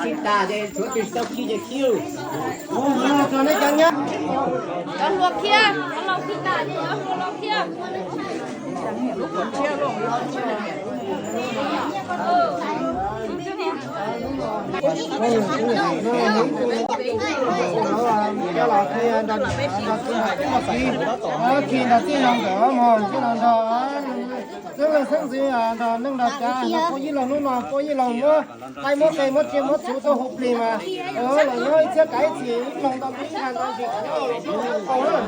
Khi tas ces tshuav tus tsis tau khi ces khi. Mus mus rau neb cov nyab. Cov hluas khiab, cov laus khi tas ces cov hluas laus khiab. Khi nrog tij laug nkawd mog, tij laug nrog xeeb leej xeeb ntxwv nrog neej nrog tsav, puab yij laug hnub no puab yij laug muab qaib muab qe muab tsiaj muab txhuv tuaj hu plig mas los nyob ib txhiab kav ib txhis ib laug ntau ntau ib nqag ntau ntsis qau na.